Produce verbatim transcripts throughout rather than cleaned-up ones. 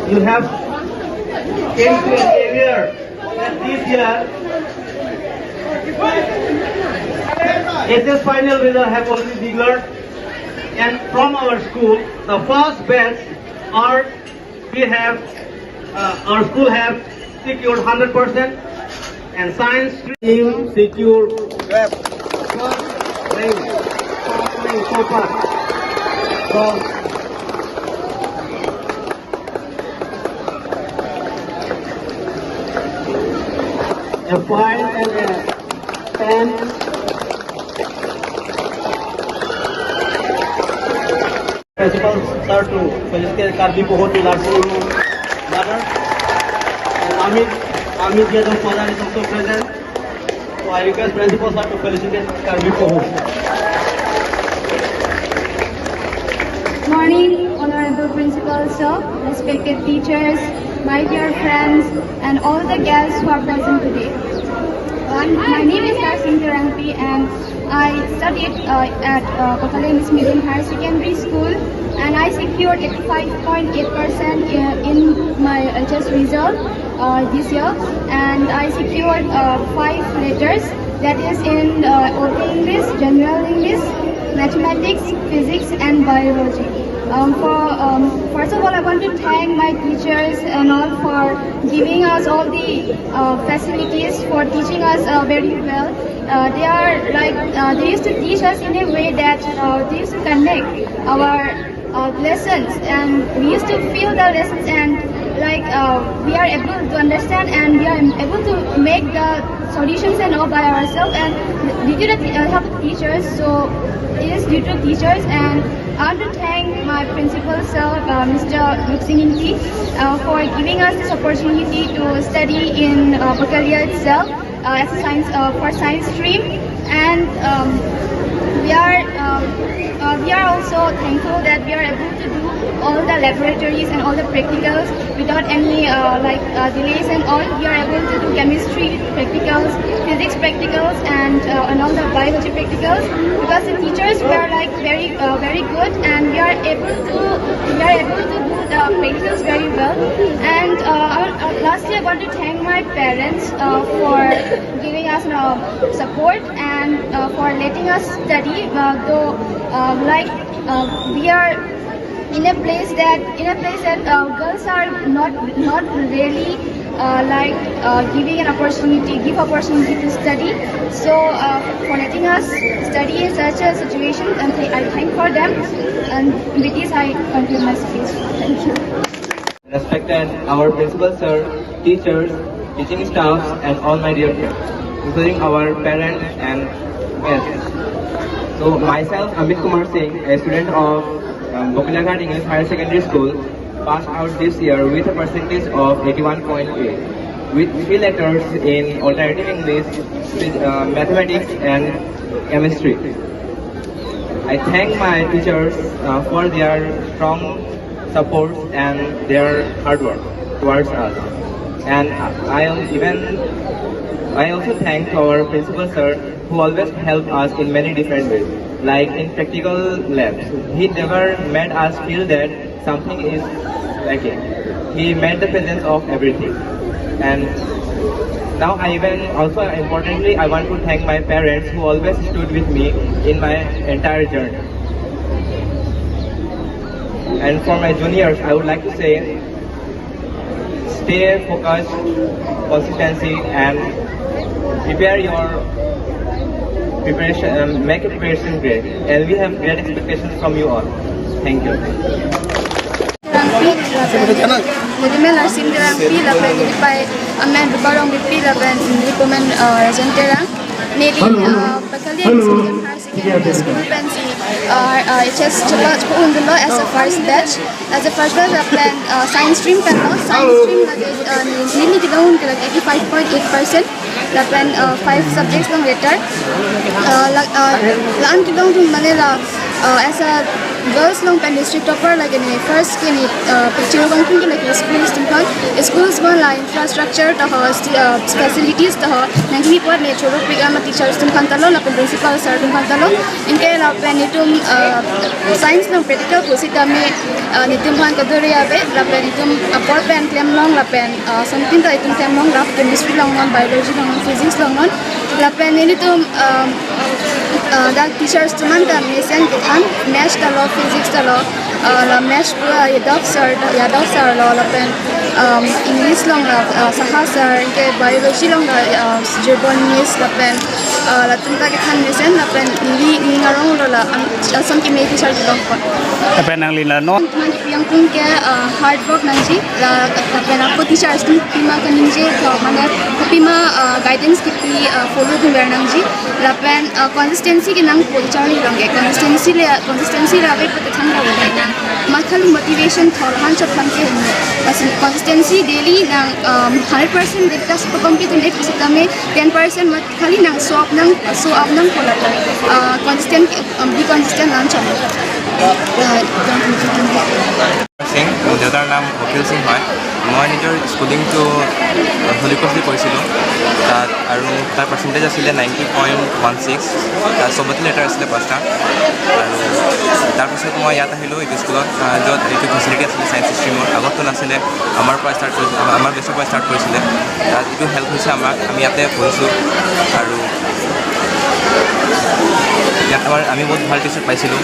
You have came to an area that this year H S final result have already declared, and from our school, the first batch are we have uh, our school have secured hundred percent, and science stream secure first rank, first rank so far. So, a fine and a pen. Principal sir to felicitate Karbi Poho to Larsing Nagar. And Amit, Amit Yadav Poddar is also present. So I request Principal sir to felicitate Karbi Poho. Morning, Honorable Principal Sir, respected teachers, my dear friends, and all the guests who are present today. Um, my name is Larsing Terangpi, and I studied uh, at uh, Bakalia English Medium Higher Secondary School, and I secured eighty-five point eight percent in, in my H S result uh, this year, and I secured uh, five letters, that is in uh, Urdu English, General English, Mathematics, Physics, and Biology. Um, for um, first of all, I want to thank my teachers and all for giving us all the uh, facilities, for teaching us uh, very well. Uh, they are like uh, they used to teach us in a way that uh, they used to connect our uh, lessons, and we used to feel the lessons, and like uh, we are able to understand, and we are able to make the solutions and all by ourselves, and due to the uh, help of teachers. So it is due to teachers, and I want to thank my principal sir, uh, Mister Luksing Ingti, uh, for giving us this opportunity to study in uh, Bakalia itself uh, as a science uh, for science stream, and um, we are um, uh, we are also thankful that we are able to do all the laboratories and all the practicals without any uh, like uh, delays and all. We are able to do chemistry practicals, physics practicals, and uh, and all the biology practicals, because the teachers were like very uh, very good, and we are able to we are able to do the practicals very well. And uh, uh, lastly, I want to thank my parents uh, for giving us uh, support and uh, for letting us study, uh, though uh, like uh, we are in a place that in a place that uh, girls are not not really uh, like uh, giving an opportunity, give opportunity to study. So uh, for letting us study in such a situation, and th- I thank for them. And with this, I conclude my speech. Thank you. Respected our principal sir, teachers, teaching staffs, and all my dear friends, including our parents and guests. So myself, Amit Kumar Singh, a student of um, Bokalaghat English Higher Secondary School, passed out this year with a percentage of eighty-one point eight, with three letters in alternative English, phys- uh, mathematics, and chemistry. I thank my teachers uh, for their strong support and their hard work towards us. And I even I also thank our principal sir who always help us in many different ways. Like in practical labs, he never made us feel that something is lacking. He made the presence of everything. And now I even also importantly I want to thank my parents who always stood with me in my entire journey. And for my juniors, I would like to say stay focused, consistency, and prepare your preparation, um, make a preparation great. And we have great expectations from you all. Thank you. Terangpi, lapen Jodimen Larsing Terangpi, lapen Jodipai Amen Rupa Rongpipi, lapen Jodipomen uh, Rajan Terang. Neli uh, Bakalia English Medium Higher Secondary School pensi uh, uh, H S chepa chepa-undunlo as a first batch. As a first batch lapen uh, science stream penlo, science stream lake uh, neli kedong ke lake eighty five point eight percent. Lapen uh, five subjects along letter. Uh, la, uh, la-an kedongdun mane la Uh, as a girls along pen district topper lake ne first ke ne, uh, picture kangtung ke lake schools atum aphan, schools aphan la infrastructure ta ho, sti-, uh, facilities ta ho, nangji apot ne choro pik ama teachers atum aphan ta lo, lapen principal sir atum aphan ta lo, anke lapen itum, uh, science along practical pusitame, uh, netum aphan kadore ave, lapen itum apor pen klem long, lapen, uh, something ta itum klem long, lapen chemistry long non, biology long non, physics long non, lapen nelitum, um, uh, dak teachers atum aphan ta mesen kethan, maths ta lo, physics ta lo, uh, la maths pu la Yadav sir, Yadav sir lo, lapen, um, English long la, uh, Saha sir, anke biology long la, uh, Jirbon Miss, lapen, uh, latum ta kethan mesen, lapen neli ning arong lo la, ang, ason keme teacher kelong apot. Lapen nangli la non? Teman kepiyang atum ke, uh, hard work nangji, la, lapen ako teachers atum kopima kaningje, to mane kopima, uh, guidance kipi, uh, follow atum ber nangji, lapen, uh, consistency ke nangpo teacher along ke, consistency le, consistency le ave pute thang ra ave nang. Mathal motivation thor han chot han ke hum. Bas consistency daily nang, um, hundred percent de tas ko compete de pusitame ten percent mat khali nang show up nang, show up nang kola ta. Uh, consistent, um, be consistent nang cham. Uh, Singh, মোৰ দেউতাৰ নাম অখিল সিং হয়। মই নিজৰ স্কুলিংটো হলি ক্ৰছত কৰিছিলোঁ। তাত আৰু তাৰ পাৰ্চেণ্টেজ আছিলে নাইণ্টি পইণ্ট ওৱান ছিক্স। তাত চবতে লেটাৰ আছিলে পাঁচটা। আৰু তাৰপিছত মই ইয়াত আহিলোঁ এইটো স্কুলত, আহ, য'ত এইটো ফেচিলিটি আছিলে ছায়েন্স ষ্ট্ৰীমৰ। আগততো নাছিলে, আমাৰ পৰা ষ্টাৰ্ট কৰিছিলে, আমাৰ বেচৰ পৰা ষ্টাৰ্ট কৰিছিলে। তাত এইটো হেল্প হৈছে আমাক, আমি ইয়াতে পঢ়িছোঁ। আৰু ইয়াত আমাৰ, আমি বহুত ভাল টিচাৰ পাইছিলোঁ।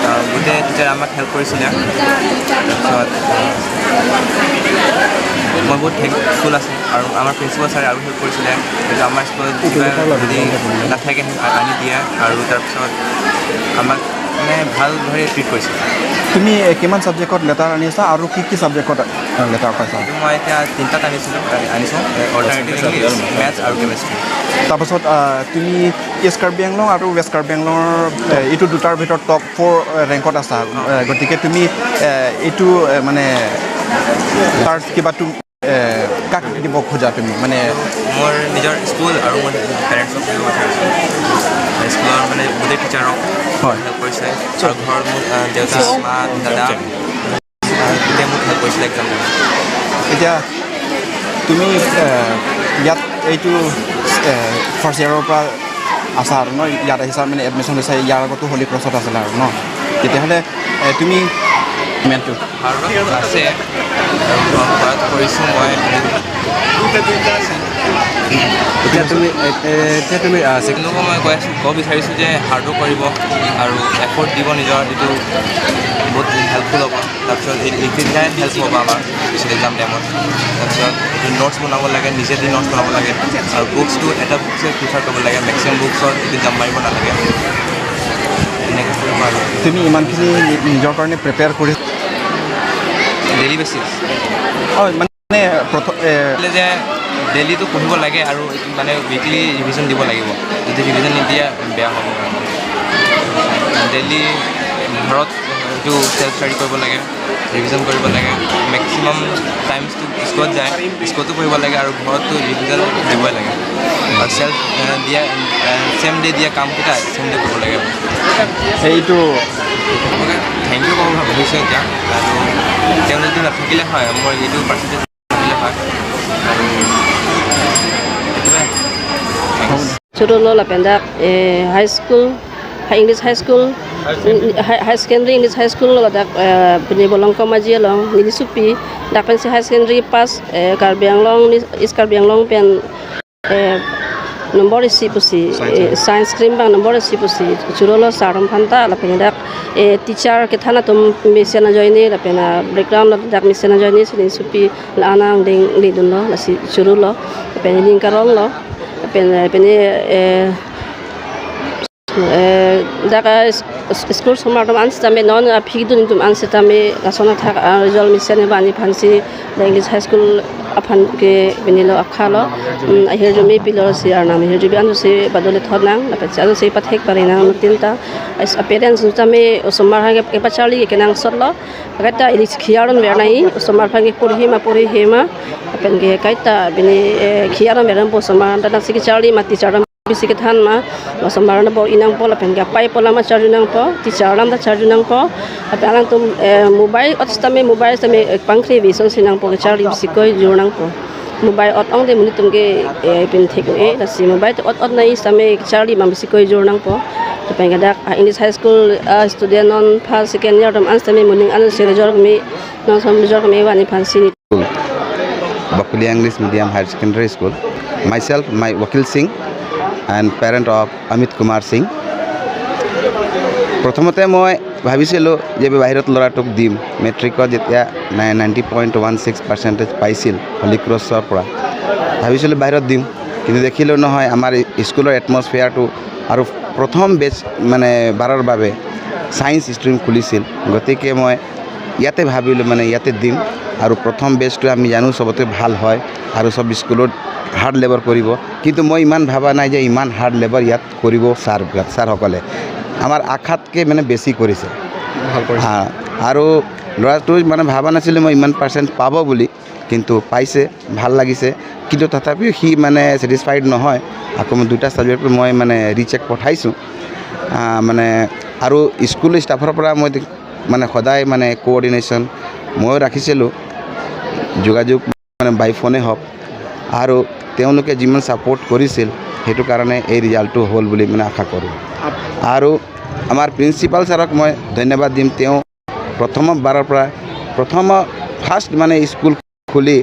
আহ, গোটেই টিচাৰে আমাক হেল্প কৰিছিলে। তাৰপিছত, আহ, মই বহুত থেংকফুল আছোঁ। আৰু আমাৰ প্ৰিন্সিপাল ছাৰে আৰু হেল্প কৰিছিলে। এইটো আমাৰ স্কুলত কিবা যদি নাথাকে, আ-, আনি দিয়ে। আৰু তাৰপিছত আমাক মানে ভালদৰে ট্ৰিট কৰিছিলে। তুমি, এ, কিমান ছাবজেক্টত লেটাৰ আনি আছা আৰু কি কি ছাবজেক্টত, এ, লেটাৰ পাইছা? এইটো মই এতিয়া তিনিটাত আনিছিলোঁ, আ-, আনিছোঁ। এ, অল্টাৰনেটিভ ইংলিছ, মেথছ আৰু কেমেষ্ট্ৰি। তাৰপাছত, আ, তুমি ইষ্ট কাৰ্বি আংলং আৰু ৱেষ্ট কাৰ্বি আংলঙৰ, এ, এইটো দুটাৰ ভিতৰত টপ ফ'ৰ, এ, ৰেংকত আছা। এ, গতিকে তুমি, এ, এইটো, এ, মানে তাৰ কিবা তুমি, এ, কাক দিব খোজা তুমি? মানে মোৰ নিজৰ স্কুল আৰু মোৰ পেৰেণ্টছক দিব বিচাৰিছোঁ। স্কুলৰ মানে গোটেই টিচাৰক হয়। হেল্প কৰিছে। আৰু ঘৰত মোৰ, আ, দেউতা, মা, দাদা, আ, গোটেই মোক হেল্প কৰিছিলে এক্সাম টাইমত। এতিয়া তুমি, এ, ইয়াত এইটো, এ, ফাৰ্ষ্ট ইয়াৰৰ পৰা আছা আৰু ন? ইয়াত আহিছা মানে এডমিশ্যন লৈছা, ইয়াৰ আগতো হলি ক্ৰছত আছিলা আৰু ন? তেতিয়াহ'লে, এ, তুমি মেইনটো হাৰ্ড ৱৰ্ক আছে আৰু ঘৰত কৰিছোঁ মই। এতিয়া তুমি, এ, এ, এতিয়া তুমি, আ, ছেকেণ্ড মই কৈ আছোঁ, ক'ব বিচাৰিছোঁ যে হাৰ্ড ৱৰ্ক কৰিব আৰু এফৰ্ট দিব, নিজৰ এইটো বহুত হেল্পফুল হ'ব। তাৰপিছত এই, এই তেতিয়াই হেল্প হ'ব আমাৰ পিছত এক্সাম টাইমত। তাৰপিছত এইটো নোটছ বনাব লাগে, নিজে দি নোটছ বনাব লাগে আৰু বুকছটো এটা বুকছে প্ৰিফাৰ কৰিব লাগে, মেক্সিমাম বুকছত এইটো জাম্প মাৰিব নালাগে। এনেকৈ কৰিব আৰু তুমি ইমানখিনি নি-, নিজৰ কাৰণে প্ৰিপেয়াৰ কৰি ডেইলি বেচিছ। হয়, মানে প্ৰথম, এ, যে ডেইলিটো পঢ়িব লাগে আৰু মানে উইকলি ৰিভিজন দিব লাগিব। যদি ৰিভিজন নিদিয়ে বেয়া হ'ব। ডেইলি ঘৰত এইটো ছেল্ফ ষ্টাডি কৰিব লাগে, ৰিভিজন কৰিব লাগে। মেক্সিমাম টাইমছটো স্কুলত যায়, স্কুলতো পঢ়িব লাগে আৰু ঘৰততো ৰিভিজন দিবই লাগে। আৰু ছেল্ফ, এ, দিয়া, এ, ছেম ডে দিয়া কামকেইটা ছেম ডে কৰিব লাগে। এইটো গতিকে থেংক ইউ ক'ব ভাবিছোঁ এতিয়া। আৰু তেওঁ যদি নাথাকিলে হয়, মোৰ এইটো পাৰ্চেণ্টেজ নাথাকিলে হয়। আৰু এইটোৱে। Churolo lapen dak, eh, high school, high English high school, high, high secondary English high school lo dak, eh, pini Bolongkom Aji along neli sopi, dak pensi high secondary pass, eh, Karbi Anglong, East Karbi Anglong pen, eh, number isi pusi, eh, science stream abang number isi pusi churolo sir atum aphan ta lapen dak, eh, teacher kethan atum mesen ajoine lapen, ah, background lo dak mesen ajoine si neli sopi la-an angdeng ledunlo, lasi churolo, lapen ning karonglo, lapen, eh, pini, eh, eh, dak, ah, s-, s-, school osomar atum an sitame non, ah, aphi dun atum an sitame lason athak, ah, result mesen abang aphansi dak English high school aphan ke pinilo akhalo, mm, ahirjume pilo si arnam ahirjume ansi badole thot nang, lapen si ansi pathek pare nang tin ta, as a parents sitame osomar aphan ke, kepacharli kenangsotlo, kaita ili khiya aron ver nai, osomar aphan ke porhi ma porhi he ma, lapen ke kaita pini, eh, khiya aron ver nangpo osomar aphan ta nangsi kacharli ma teacher atum bisi kethan ma, osomar nangpor-i nangpo lapen ke apei apo alam charju nangpo, teacher alam ta charju nangpo, lapen alangtum, eh, mobile ot sitame mobile sitame, eh, pangkri bison si nangpo kecharli bisi koi jor nangpo. Mobile ot ong de monit atum ke, eh, pin thik me, lasi mobile ot ot nai sitame kecharli ma bisi koi jor nangpo. Lapen ke dak, ah, English High School, ah, student non first second year atum an sitame moning an sere jor kami, non som jor kami vani aphan si nelitum Bakulia English Medium Higher Secondary School. Myself, my Wakil Singh and parent of Amit Kumar Singh. প্ৰথমতে মই ভাবিছিলোঁ যে বাহিৰত ল'ৰাটোক দিম, মেট্ৰিকত যেতিয়া ninety point one six percentage পাইছিল হলি ক্ৰছৰ পৰা, ভাবিছিলোঁ বাহিৰত দিম, কিন্তু দেখিলোঁ নহয়, আমাৰ স্কুলৰ এটমছফিয়াৰটো আৰু প্ৰথম বেচ মানে বাৰৰ বাবে ছায়েন্স ষ্ট্ৰীম খুলিছিল। গতিকে মই ইয়াতে ভাবিলোঁ মানে ইয়াতে দিম। আৰু প্ৰথম বেচটো আমি জানো চবতকৈ ভাল হয় আৰু চব স্কুলত হাৰ্ড লেবাৰ কৰিব, কিন্তু মই ইমান ভবা নাই যে ইমান হাৰ্ড লেবাৰ ইয়াত কৰিব ছাৰ, ছাৰসকলে। আমাৰ আশাতকৈ মানে বেছি কৰিছে। ভাল কৰিছে। আ, আৰু ল'ৰাটো মানে ভবা নাছিলোঁ মই ইমান পাৰ্চেণ্ট পাব বুলি, কিন্তু পাইছে, ভাল লাগিছে। কিন্তু তথাপিও সি মানে ছেটিছফাইড নহয়। আকৌ মই দুটা ছাবজেক্ট মই মানে ৰিচেক পঠাইছোঁ। আ, মানে আৰু স্কুল ষ্টাফৰ পৰা মই মানে সদায় মানে কোঅৰ্ডিনেশ্যন মই ৰাখিছিলোঁ, যোগাযোগ মানে বাই ফোনে হওক, আৰু তেওঁলোকে যিমান ছাপোৰ্ট কৰিছিল, সেইটো কাৰণে এই ৰিজাল্টটো হ'ল বুলি মানে আশা কৰোঁ। আৰু আমাৰ প্ৰিন্সিপাল ছাৰক মই ধন্যবাদ দিম। তেওঁ প্ৰথম বাৰৰ পৰা, প্ৰথম ফাৰ্ষ্ট মানে স্কুল খুলি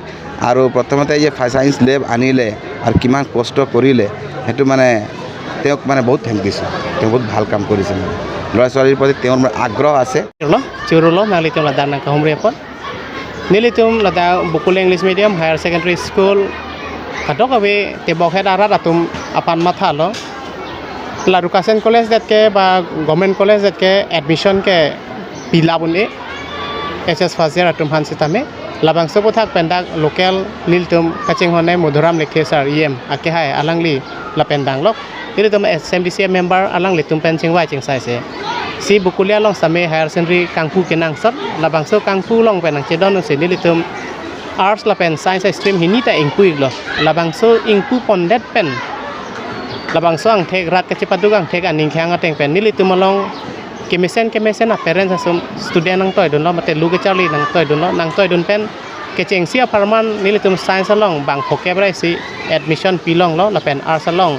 আৰু প্ৰথমতে যে ছায়েন্স লেব আনিলে আৰু কিমান কষ্ট কৰিলে, সেইটো মানে তেওঁক মানে বহুত থেংক দিছোঁ। তেওঁ বহুত ভাল কাম কৰিছে। মানে ল'ৰা ছোৱালীৰ প্ৰতি তেওঁৰ মানে আগ্ৰহ আছে। Lo, churu lo, nanglitum ladak nangkahumri apot. Nelitum ladak Bakulia English Medium Higher Secondary School kadokave tebokhet arat atum aphan mathalo. La Rukasen College det ke ba Government College det ke admission ke pilap un-e, H S first year atum aphan sitame. Labangso aputhak pen dak local nelitum kachinghon-e Madhuram Lekthe sir, E M, akehai alangli lapen danglok nelitum S M D C member alanglitum pen chingvai chingsaise. Si Bakulia along sitame higher secondary kangpu kenangsot, labangso kangpu along pen nangchedon si nelitum arts lapen science stream hini ta ingpu-iklo. Labangso ingpupondet pen, labangso angthek, rat kachepaduk angthek aning khang ateng pen nelitum along kemesen kemesen a parents atum student nangtoidunlo, mate lu kecharli nangtoidunlo, nangtoidun pen kechengsi apharman nelitum science along bang phokep ra isi admission pilonglo, lapen arts along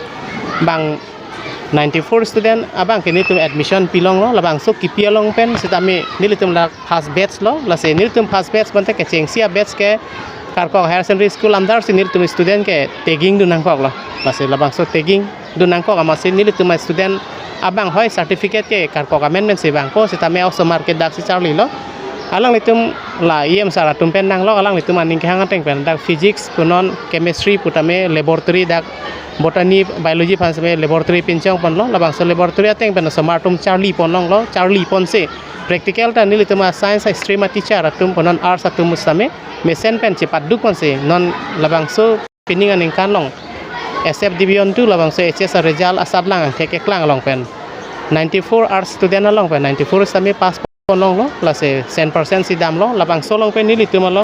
bang ninety four student abang ke nelitum admission pilonglo. Labangso kipi along pen sitame nelitum la first batch lo, lasi nelitum first batch bonta kechengsi a batch ke Karkok Higher Secondary School under si nelitum student ke tagging dun nangkoklo, lasi labangso tagging dun nangkok amatsi nelitum a student abang hoi certificate ke Karkok amen men si vangpo, sitame osomar ke dak si charlilo. Alanglitum la E M sir atum pen nanglok, alanglitum aning kehang ateng pen dak physics punon, chemistry putame laboratory, dak botany, biology aphan sitame laboratory pinchongponlo. Labangso laboratory ateng pen osomar atum charliponlonglo, charliponsi practical ta nelitum a science a stream a teacher atum punon arts atum sitame mesen pen chepadukponsi non labangso pining aningkan along S F Division two labangso H S a result asatlang angthek keklang along pen ninety four arts student along pen ninety four sitame pass ponlonglo, lasi cent percent si damlo. Labangso along pen nelitum along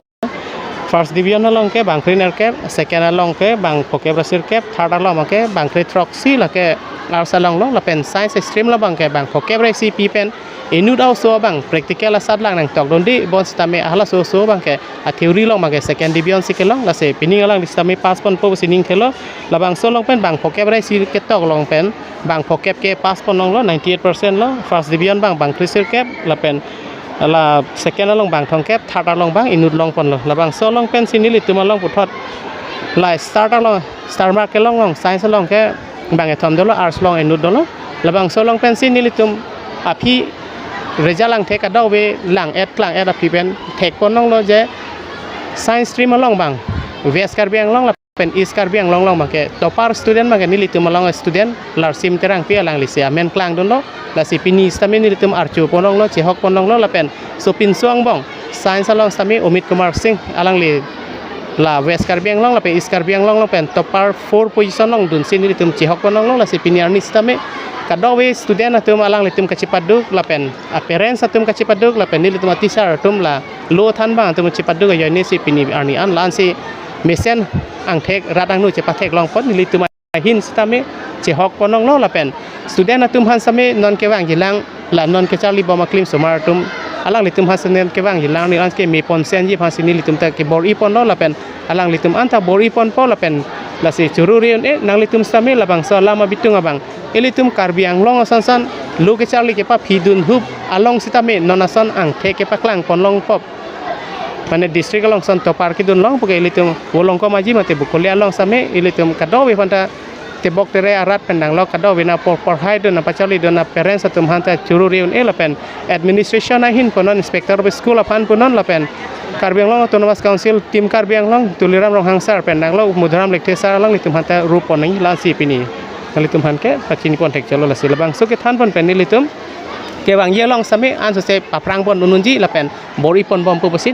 first division along ke bang phli nerkep, second along ke bang phokep ra sirkep, third along ke bang phli throksi, lake arts alonglo, lapen science stream along ke bang phokep ra isi pi pen inut a-oso abang practical asatlang nangtokdunde, bonsitame halaso oso abang ke a theory along abang ke second division si kelong, lasi pining alangli sitame pass ponpo pusi ning thelo. Labangso along pen bang phokep ra isi ketok along pen bang phokep ke pass ponlonglo, ninety eight percent lo. First division abang bang phli sirkep, lapen la second along bang thomkep, third along bang inut longponlo. Labangso along pensi nelitum along puthot la star along, star mark kelong along science along ke bang kethom dolo, arts along inut dolo. Labangso along pensi nelitum aphi result angthek kadokave lang-et klang-et aphi pen thekponlonglo je science stream along bang West Karbi Anglong lapen East Karbi Anglong along abang ke topper student abang ke nelitum along student Larsim Terangpi, alanglisi amen klangdunlo. Lasi pini sitame nelitum archoponlonglo, chehokponlonglo, lapen sopinso angbong science along sitame Amit Kumar Singh, alangli la West Karbi Anglong lapen East Karbi Anglong along pen topper four position along dunsi nelitum chehokponlonglo. Lasi pini arni sitame kadokave student atum alanglitum kachepaduk lapen a parents atum kachepaduk lapen nelitum a teacher atum la lo than abang atum chepaduk ajoine si pini arni an la-ansi mesen angthek rat angno chepatheklongpon nelitum ahin sitame chehok ponlonglo lapen student atum aphan sitame non kevangjilang, la non kecharli bom aklimsomar atum alanglitum aphan sitame kevangjilang, ne anke me ponsi anji aphan si nelitum ta kebor-i ponlo lapen alanglitum anta bor-i ponpo lapen lasi churu-ri un-e nanglitum sitame labangso alam abitung abang ilitum Karbi Anglong ason ason lo kecharli kepaphidun hup along sitame non ason angthek kepaklang ponlong pop. Mane district along ason topar kedun long puke ilitum Volongkom Aji mate Bokolia along sitame ilitum kadokave aphanta tebok tere arat pen danglo kadokave na por porhai dun na pacharli dun na parents atum aphanta churu-ri un-e lapen administration ahin punon, inspector of school aphan punon lapen Karbi Anglong Autonomous Council Team Karbi Anglong Tuliram Ronghang sir pen danglo Madhuram Lekthe sir alanglitum aphanta ru pon nangji, lasi pini nanglitum aphan ke pachini pon thek cholo. Lasi labangso kethan pon pen nelitum kevangji along sitame ansose paphrang pon un-unji lapen bor-i pon bom pu pusi